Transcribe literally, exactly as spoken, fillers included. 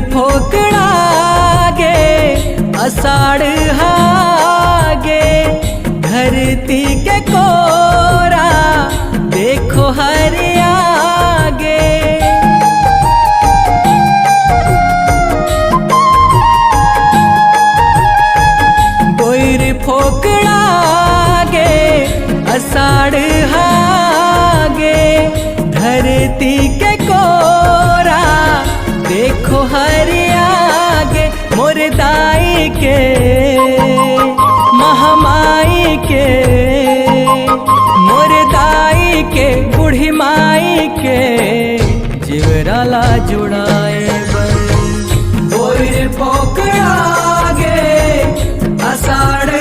फोकड़ा गे, असाढ़ हा गे, धरती के कोरा देखो हरिया गे। बोइर फोकड़ा गे, असाढ़ हा गे, धरती के कोरा देखो हरिया गे। मोर दाई के, महमाई के, मोर दाई के, बूढ़ी माई के, जिवरा ला जुड़ाए बर। बोइर फोकड़ा गे, असाढ़